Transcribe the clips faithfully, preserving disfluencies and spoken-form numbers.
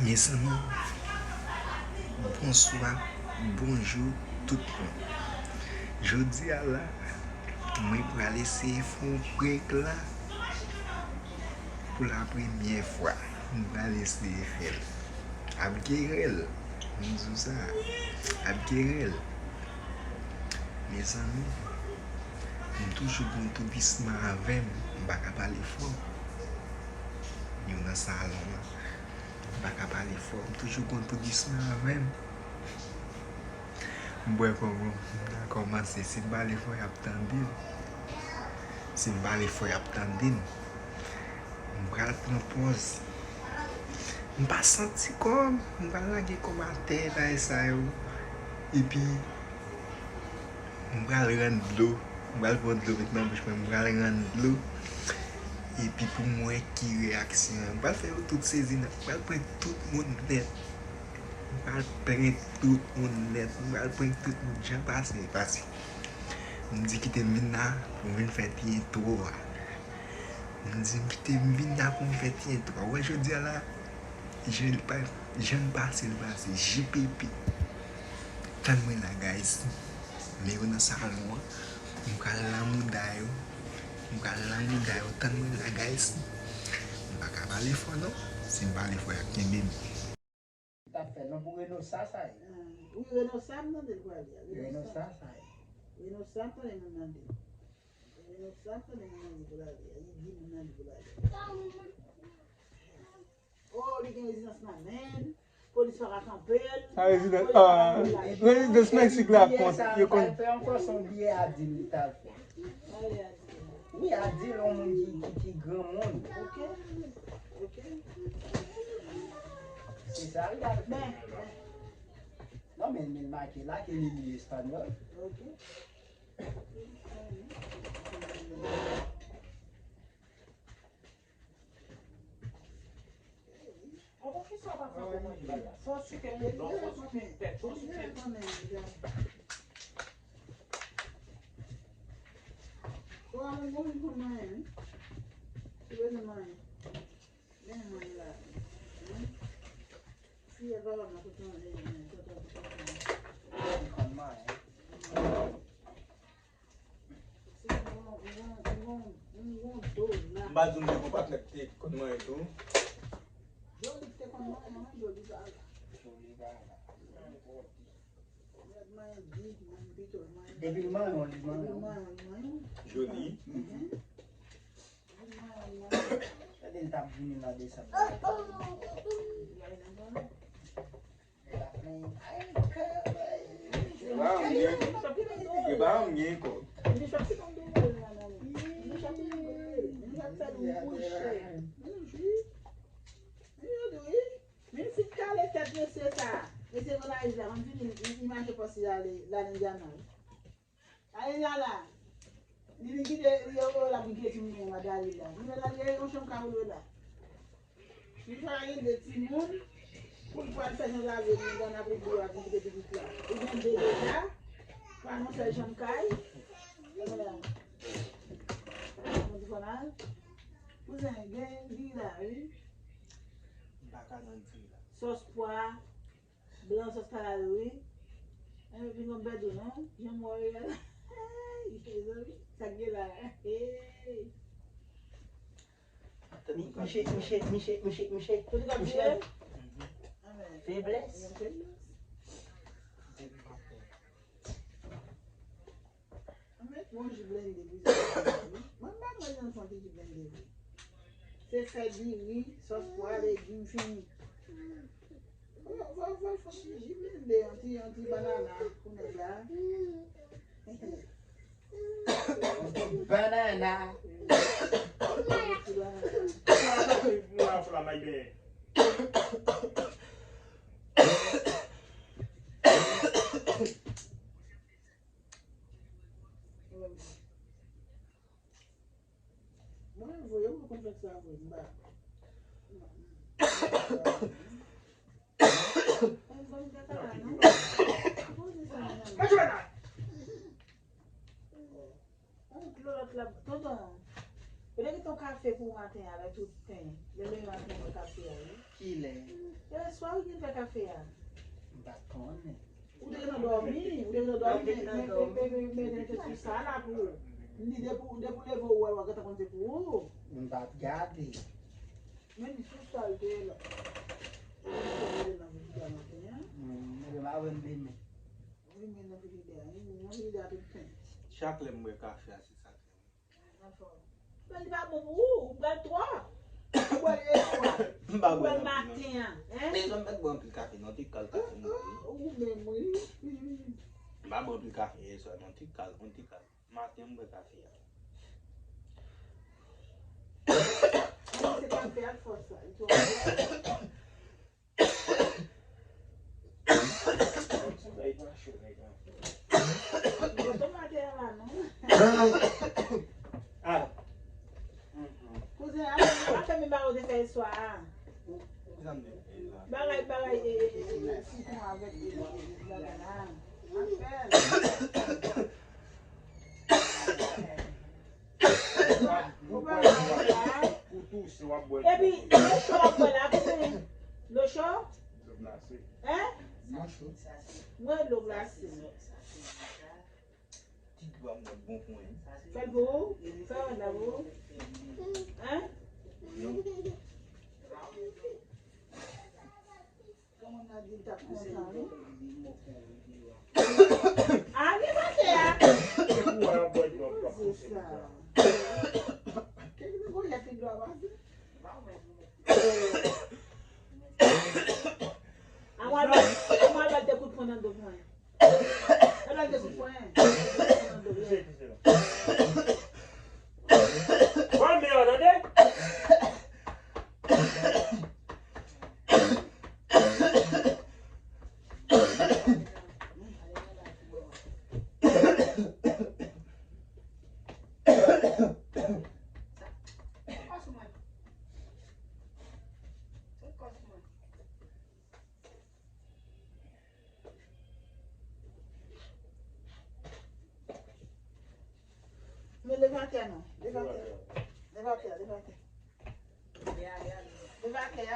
Mezanmi, bonswa, bonjou tout moun. Jodi a la, mwen pral eseye fè yon prank la pou la premyè fwa. Mwen pral eseye fè l. Ap gen rèl. M di w sa. Ap gen rèl. Mezanmi, m toujou gen yon tourisman avè m. M pa ka pale fò. Yo nan salon an. M pa ka pale fò. M toujou gen yon tourisman avè m. M bwè kòman m ta kòmanse. Si m pale fò, y ap tande m. Si m pale fò, y ap tande m. M pral pran pòz. M pa santi kò m. M pral lage kò m atè, bagay sa yo. Epi, m pral rann dlo. M pral pran dlo met nan bouch mwen. M pral rann dlo. Epi pou m wè ki reyaksyon an. M pral fè yo tout sezi nèt. M pral prank tout moun nèt. M pral prank tout moun nèt. M pral prank tout moun. Jan pase, pase. M di kite m vin la pou m vin fè ti entwo a. M di kite m vin la pou m fè ti entwo a. Ou wè jodi a la, jan l pa, jan l pase, l pase. J P P. Tann mwen la, guys. Men yo nan salon an. M pral lanmouda yo. M pral lanmouda yo. Tann mwen la, guys. M pa ka pale fò, non. Si m pale fò, y ap kenbe m. T ap fè non pou Reno sa sa ye. Ah, wi, Reno sa m tande l pral ye. Reno sa sa ye. Reno sa m tande moun nan di. Reno sa m tande moun nan di pou l ale. Li di moun nan di pou l ale. Oh, li gen rezidans nan men l. Polis pa ka kanpe l. Sa rezidans, ah, rezidans Meksik la ap kont, yo konn. Fè ankò se yon biyè a di l li t al fè. Wi, a di l yon moun ki, ki, ki granmoun. Ok. Ok. Se sa l t al fè. Non, men, men l make la ke li li espanyòl. Ok. Fò w swiv tèt, fò w swiv tèt. Ou pa konn konn manyen, wi. Ou bezwen manyen. Men manyen la. Fiyèl papa m nan kote yon, yon, yon, yon, yon, yon, yon. M pa di w m te gon patnè k te konn manyen tou. Joli k te konn manyen, wi, Joli pa la. Joli pa la. Nèg manyen big, manyen pito, manyen. Depi l manyen w, li manyen w. Depi l manyen w, li manyen w. Joli. Mhm. Gade l t ap vini nan desanm. Li pa anyen. Li pa anyen kò. Men si t kale tèt mesye sa, mesye nan lari la, konn fini, li, li mache pòs li ale, l al Indiana, wi. Ale la la. Li vin kite, li yo, yo la vin kite timoun yo la, Dalila. Li la, li yon chanm ka woule la. Li pa gen de timoun, pou l pral fè jan lave, li Indiana pou l bwè, pou l kite pitit la. Li gen de deja, pa yon sèl chanm kay. Mwen di fò nan. Kouzen, gen diri la, wi. M pa ka nan diri la. Sòs pwa, blan sòs kalalou, wi. Enben, vin yon bèdou, non? Jan mwen wè la. Hey, mezanmi, sa k gen la? Hey. Misye, misye, misye, misye, misye. Misye. Feblès. Mwen met yon ji blende pou sa. Mwen pa mwen nan fon ti ji blende pou. Se fè diri, sòs pwa, legim fini. Fò, fò, fò, fò ti ji blende, yon ti, yon ti banana pou nèg la. Banana. Yon ti banana. Fò la, fò la, my bad. Mwen voye mwen konplèks la vre, m pa. Mwen ban m kaka la, non. Poze sa nan men. Yon dlo lòt la, tonton. Yo te kite yon kafe pou maten a, lè tout ten. Lè lemen maten, yon kafe a, wi. Kilè? Yèswa, ou gen fè kafe a? M pa t konnen. Ou te gentan dòmi, ou te gentan dòmi, men, men, men, men, men, men, men, se sou sa la pou ou. M di, depi, depi w leve, ou wè, w gentan konn se pou ou. M pa t gade. Men li sou sa l te ye la. Ou te nan frijider maten an? Hmm, men demen, m pa wè l demen. Wi, men nan frijider a, wi, nan frijider a tout plen. Chak lè m bwè kafe a, se sa k fè m. Anfòm. Men li pa bon pou ou, ou pral twò. Ou pral e swa. M pa bwè l anpil, non. Ou pral maten an, hein? Men m pa t bwè anpil kafe, non, ti kal kafe, non. Ou menm, wi. M pa bwè anpil kafe yèswa, non, ti kal, yon ti kal. Maten, m bwè kafe a. Mwen, se kafe a k fòs la. Li twò fò. Ti bagay pa cho, nèg la. Bon, tòmati a la, non? Ah. Mhm. Kouzen, a, a fè men ba ou te fè yèswa a. Zanmi, e la. Bagay, bagay, e, e, e, e, sitwon avèk, e, e, e, bagay la. A fè l. Ou pa wè sa? Pou touse, w ap bwè dlo. Epi, dlo cho w ap bwè la, pou mwen. Dlo cho? Dlo glase. Hein? Dlo cho. Mwen, dlo glase. Ti dlo a mwen bon pou mwen. Fè l pou ou? Fè l la pou ou? Hein? Non. Kòman Nadine t ap kontan, wi? A, li pa te a. Se pou w ap bwè dlo, w ap pouse konsa. Kèk nèg ou yè fi dlo a pase. A mwen, a mwen, a mwen, te kout pwen nan do mwen. Sa pral de kout pwen. Bon, men, tande. Men leve atè non. Leve atè. Leve atè, leve atè. Leve atè a.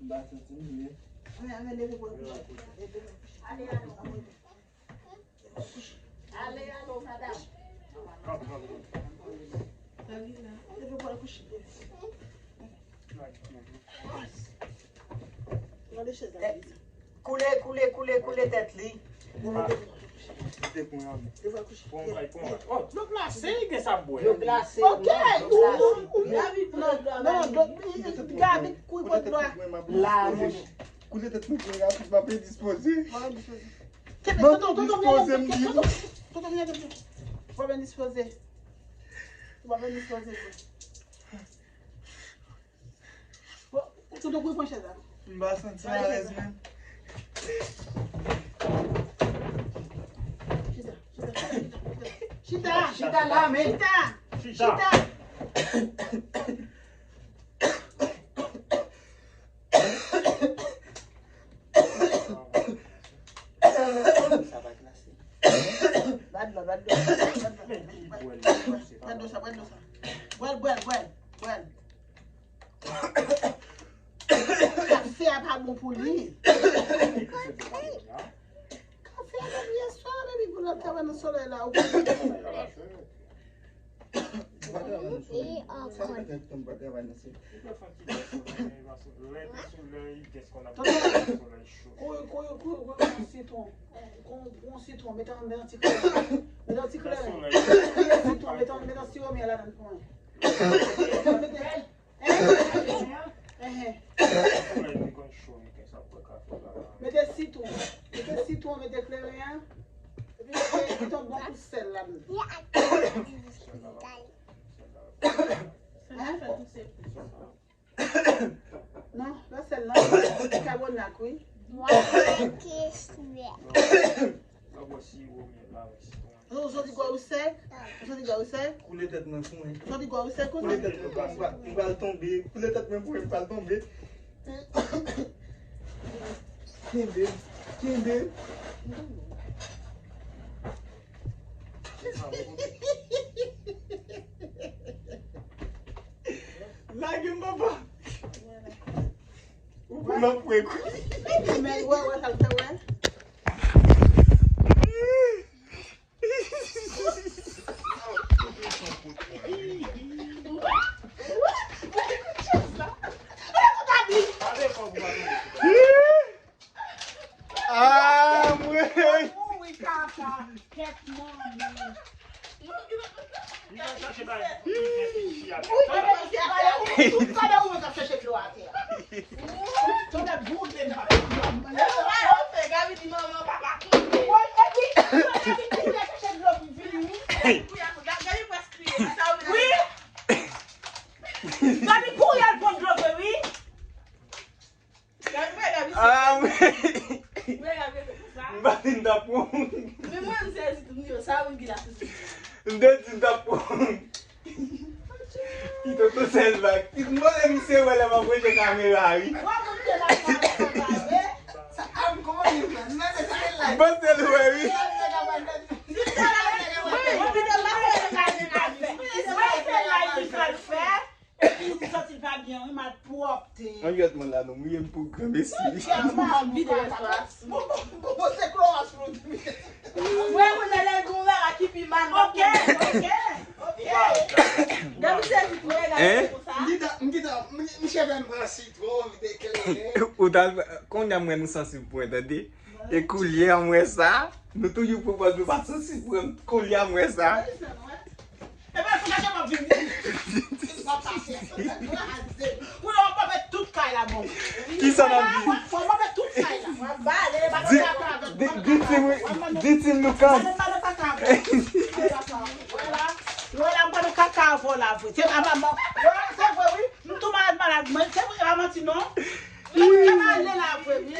M pa santi m byen. Ann, ann, leve pou l kouche. Leve pou l kouche. Ale, ale. Ale, ale, madanm. Leve pou l kouche. Gade chèz la. Koule, koule, koule, koule tèt li. Dlo glase, gen sa bwè. Dlo glase. Ok. Ou, ou, ou, Gaby, non, non, non, Gaby, kouri pran dlo a. La, mwen. Koule tèt mwen, rapid, m ap endispoze. M ap endispoze. Kenbe, tonton, tonton, vin, tonton, tonton, vin, tonton. Ou ap endispoze. Ou ap endispoze. Bon, tonton, kouri pran chèz la. M pa santi m alèz menm. Chita, chita, chita, chita. Chita, chita la, men. Chita. Chita. Chita. Sa va glase. Ba dlo, ba dlo, ba dlo. Ba dlo sa, ba dlo sa. Bwè l, bwè l, bwè l, bwè l. Kafe a pa bon pou li. Kafe a depi yèswa, depi pou l ap travay nan solèy la, ou pa konn. Ou pa travay nan solèy. Sa fè tan m pa travay nan solèy. Ou pa fè ti tèt solèy, lè te solèy, kès konn ap travay nan solèy cho. Kouri, kouri, kouri, kouri, pran sitwon. Pran, pran sitwon, mete anndan ti kleren. Mete ti kleren. Nan solèy. Sitwon, mete, mete siwo myèl ladan pou mwen. Mete, mete, Mete sitwon. Mete sitwon, mete kleren an. Epi mete, mete yon bon kout sèl ladan. Sèl la pa bon. Sèl la fè tout se. Non, pa sèl la. Bikabonat, wi. Mwen, kesyon. Ou soti gwa ou sèk? Ou soti gwa ou sèk? Koule tèt mwen pou mwen. Ou soti gwa ou sèk konsa? Koule tèt mwen pou mwen, m pral tonbe. Koule tèt mwen pou mwen, m pral tonbe. Kenbe, kenbe. Lage m, papa. Lòt pwen kwi. Men wè, wè, sa l fè, wè. Ah, mwen. Mouri kaka. Kèt manmi. Wi. Gaby kouri al pran dlo vre, wi. Ah, wi. M pa fin t ap pran. Men mwen, m sezi tou, m di yo, sa wi ki la sezi. M te di m t ap pran. Ti Toto sèl vag. Ti mwen, misye wè lè m ap branche kamera, wi. M panse l wè, wi. Epi li santi l pa byen, wi, malpwòpte. An jwèt mwen la, non, mouye m pou granmesi. Vide lè swa. Bon, bon, bon, bon, se Kloras nou di. Mwen, mwen, lè gon bagay ki pi mal, ok, ok, ok. Gade, se li pou regarde konsa. M gentan, m gentan, m, m cheve m pran sitwon, m vide kleren. Ou ta, kounye a mwen nou sansib pou mwen, tande. E koulye a mwen sa, nou toujou pran pòz nou pa sansib pou mwen, koulye a mwen sa. Epa, sou kache m ap vin. Pou yo pòpe tout kay la, bon. Kisa n ap di? Pou yo pòpe tout kay la. Di, di, di Tim, di Tim Lucan. Wè la, wè la, m pa nan kaka avè w la vre. Se pa, pa, pa. Wè, se vre, wi. M tou malad, malad. Mwen, se vre, pa manti, non. Mwen, m ale la vre, wi.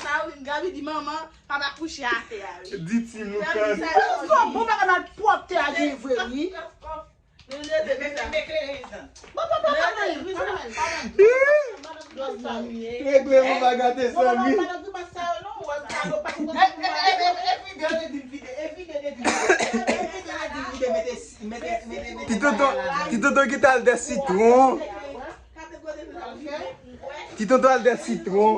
Sa, wi, Gaby di, manman, Papa kouche atè a, wi. Di Tim Lucan. Bon, bon, bagay malpwòpte a gen vre, wi. Bon, bon, bon, bon, bon. Regle pou pa gate zanmi. Ti tonton, ti tonton ki t al dè sitwon. Ti tonton al dè sitwon.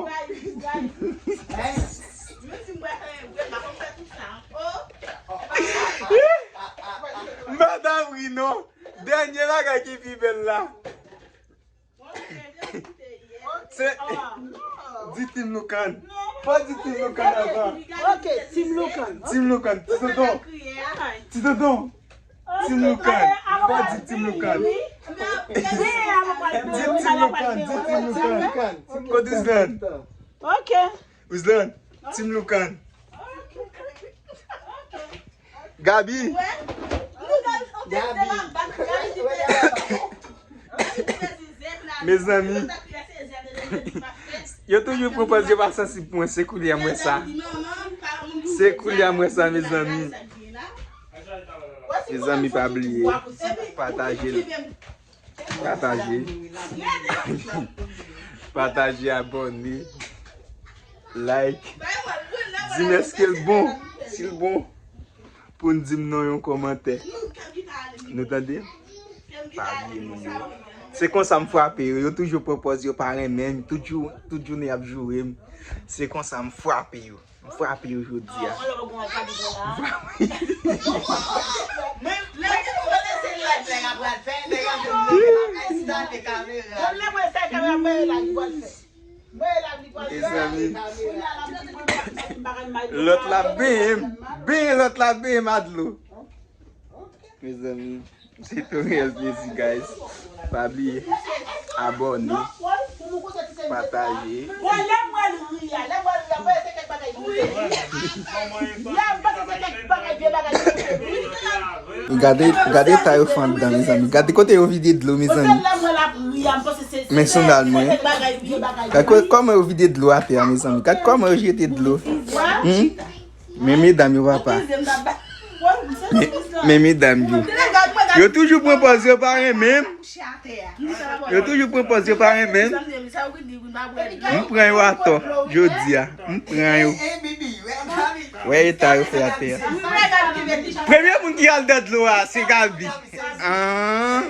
Madanm ri non. Dènye bagay ki pi bèl la. Se di Tim Lucan. Fò di Tim Lucan avan. Ok, Tim Lucan. Tim Lucan. Ti tonton. Ti tonton. Tim Lucan. Fò di Tim Lucan. Di Tim Lucan. Di Tim Lucan. Kote Wislan? Ok. Wislan. Tim Lucan. Gaby. Gaby. Mezanmi. Yo toujou pran pòz yo pa sansib pou mwen, se koulye a mwen sa. Se koulye a mwen sa, mezanmi. Mezanmi, pa bliye pataje l. Pataje. Pataje, abòne, like. Di m èske l bon. Si l bon, pou n di m nan yon kòmantè. Nou tande? Pa bliye moun yo. Se konsa m frape yo. Yo toujou pran pòz yo pa renmen m. Tout jou, tout jounen y ap joure m. Se konsa m frape yo. M frape yo jodi a. M frape. Mezanmi. Lòt la benyen m. Benyen lòt la benyen m a dlo. Mezanmi. Se Toriel Plaisir, guys. Pa bliye abòne, pataje. Gade, gade eta yo fè anndan, mezanmi. Gade kote yo vide dlo, mezanmi. Men sandal mwen. Gade kò-, kòman yo vide dlo atè a, mezanmi. Gade kòman yo jete dlo. Hmm? Men medam yo, papa. Men, men medam yo. Yo toujou pran pòz yo pa renmen m. Yo toujou pran pòz yo pa renmen m. M pran yo atò jodi a. M pran yo. Wè eta yo fè atè a. Premye moun ki al dèyè dlo a, se Gaby. Ah.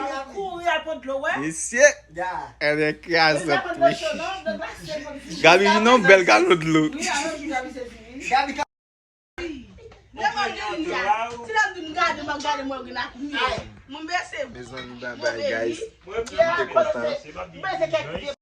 Bon dlo, wè. Mesye, Ya. Ebyen, krazant, Bon wi. dlo, non, de glase, bon dlo. Gaby vin nan bèl galon dlo. Wi, alon jou Gaby sezi, wi. Gaby ka- Devan gen li a. Si lè m vin gade, m ap gade mwen gen ak mye. Mwen bese. Mezanmi, babay, guys. Yeah, te kontan. Mwen se kèk vye